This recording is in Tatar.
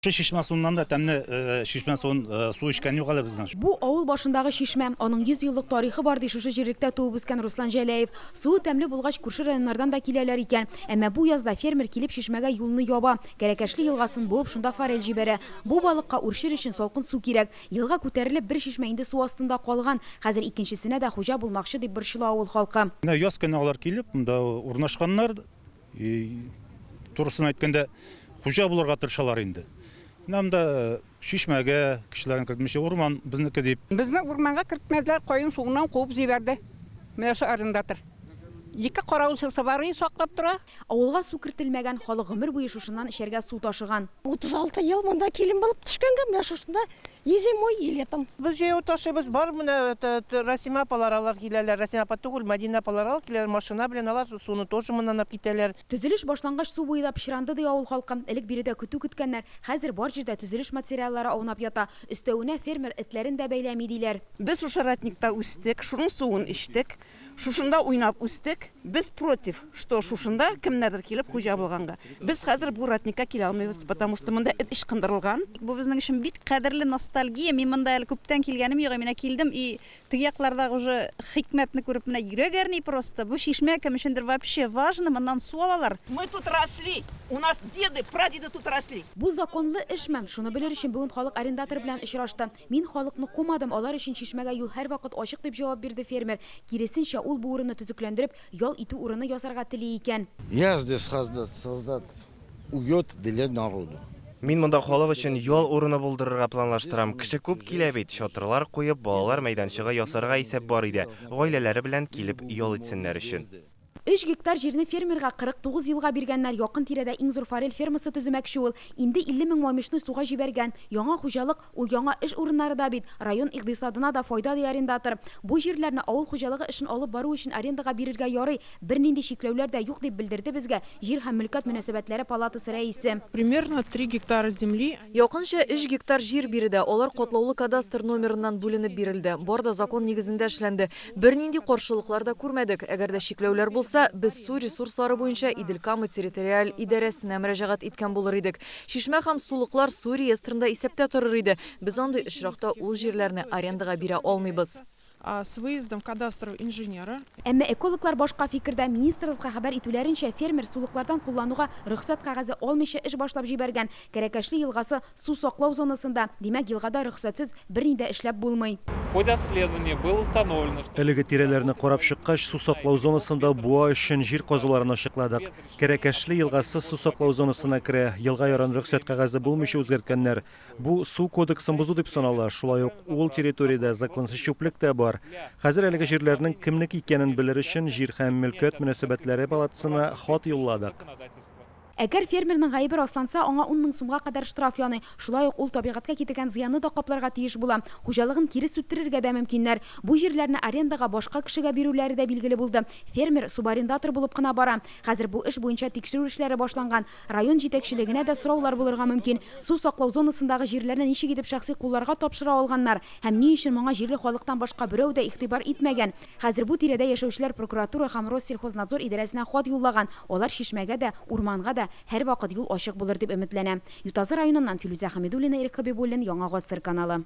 Шушы чишмә суыннан да тәмле чишмә суын су эчкән юк әле безнең. Бу авыл башындагы чишмә. Аның 100 еллык тарихы бар, ди шушы җирлектә туып үскән Руслан Җәләев. Суы тәмле булгач, күрше районнардан да киләләр икән. Әмма бу язда фермер килеп чишмәгә юлны яба, Кәрәкәшле елгасын буып, шунда форель җибәрә. Бу балыкка үрчер өчен салкын су кирәк. Елга күтәрелеп, бер чишмә инде су астында калган. Хәзер икенчесенә дә хуҗа булмакчы, дип борчыла авыл халкы. Менә яз көне алар килеп, монда урнашканнар. Турысын әйткәндә, хуҗа булырга тырышалар инде. Менә монда чишмәгә кешеләрне кертмичә, урман безнеке дип. Безне урманга кертмәделәр, каен суыннан куып җибәрде. Менә шул арендатор. Ике каравылчысы бар и саклап тора. Авылга су кертелмәгән, халык гомер буе шушыннан эчәргә су ташыган. 36 ел монда килен булып төшкәнгә, менә шушында И зимой, и летом. Без җәяү ташыйбыз. Бар менә Расимә апалар алар киләләр. Расимә апа түгел, Мәдинә апалар алар киләләр машина белән, алар суны тоже моннан алып китәләр. Төзелеш башлангач су буе да пычранды, ди авыл халкы. Элек биредә көтү көткәннәр. Хәзер бар җирдә төзелеш материаллары аунап ята. Өстәвенә, фермер этләрен дә бәйләми, диләр. Без шушы родникта үстек, шуның суын эчтек. Шушында уйнап үстек. Без против, что шушында кемнәрдер килеп хуҗа булганга. Без хәзер бу родникка килә алмыйбыз, потому что монда эт ычкындырылган. Бу безнең өчен бик кадерле ностальгия. Мин монда әле күптән килгәнем юк, менә килдем и теге яклардагы уже хикмәтне күреп менә йөрәк әрни просто. Бу чишмә кем өчендер вообще важно, моннан су алалар. Мы тут росли, у нас деды, прадеды тут росли. Бу законлы эшме? Шуны белер өчен бүген халык арендатор белән очрашты. Мин халыкны кумадым, алар өчен чишмәгә юл һәрвакыт ачык, дип җавап бирде фермер. Киресенчә, ул бу урынны төзекләндереп, ял итү урыны ясарга тели икән. Я здесь создать уют для народа. Мин монда халык өчен ял урыны булдырырга планлаштырам. Кеше күп килә бит, чатырлар куеп, балалар мәйданчыгы ясарга исәп бар иде, гаиләләре белән килеп ял итсеннәр өчен. Өч гектар җирне фермерга 49 елга биргәннәр. Якын тирәдә иң зур форель фермасы төземәкче ул. Инде 50 мең мамишны суга җибәргән. Яңа хуҗалык, ул яңа эш урыннары да бит. Район икъдисадына да файда, ди арендатор. Бу җирләрне авыл хуҗалыгы эшен алып бару өчен арендага бирергә ярый, бернинди чикләүләр дә юк, дип белдерде безгә Җир һәм мөлкәт мөнәсәбәтләре палатасы рәисе. Примерно три гектара земли. Якынча өч гектар җир биредә, алар катлаулы кадастр номерыннан бүленеп бирелде. Бар да закон нигезендә эшләнде. Бернинди каршылыклар да күрмәдек. Әгәр дә чикләүләр булса, без су ресурслары буенча Идел-Кама территориаль идарәсенә мөрәҗәгать иткән булыр идек. Чишмә һәм сулыклар су реестрында исәптә торыр иде. Без андый очракта ул җирләрне арендага бирә алмыйбыз. С выездом кадастрового инженера. Әмма экологлар башка фикердә. Министрлыкка хәбәр итүләренчә, фермер сулыклардан куллануга рөхсәт кәгазе алмыйча эш башлап җибәргән. Кәрәкәшле елгасы су саклау зонасында, димәк, елгада рөхсәтсез берни дә эшләп булмый. В ходе обследования было установлено, что. Әлеге тирәләрне карап чыккач, су саклау зонасында буа өчен җир казуларын ачыкладык. Кәрәкәшле елгасы су саклау зонасына керә, елга ярын рөхсәт кәгазе булмыйча үзгәрткәннәр. Бу су кодексын бозу дип санала, шулай ук ул территориядә законсыз чүплек тә бар. Хәзер әлеге җирләрнең кемнеке икәнен белер өчен Җир һәм мөлкәт мөнәсәбәтләре палатасына хат юлладык. Әгәр фермерның гаебе расланса, аңа ун мең сумга кадәр штраф яный. Шулай ук ул табигатькә китергән зыянны да капларга тиеш була. Хуҗалыгын кире сүттерергә дә мөмкиннәр. Бу җирләрне арендага башка кешегә бирүләре дә билгеле булды. Фермер субарендатор булып кына бара. Хәзер бу эш буенча тикшерү эшләре башланган. Район җитәкчелегенә дә сораулар булырга мөмкин. Су саклау зонасындагы җирләрне ничек итеп шәхси кулларга тапшыра алганнар һәм ни өчен моңа җирле халыктан башка берәү дә игътибар итмәгән? Хәзер бу тирәдә яшәүчеләр прокуратура һәм Россельхознадзор идарәсенә хат юллаган, алар чишмәгә дә, урманга да һәрвакыт юл ачык булыр дип өметләнә. Ютазы районыннан Филүзә Хәмидуллина, Ирек Хәбибуллин, Яңа Гасыр каналы.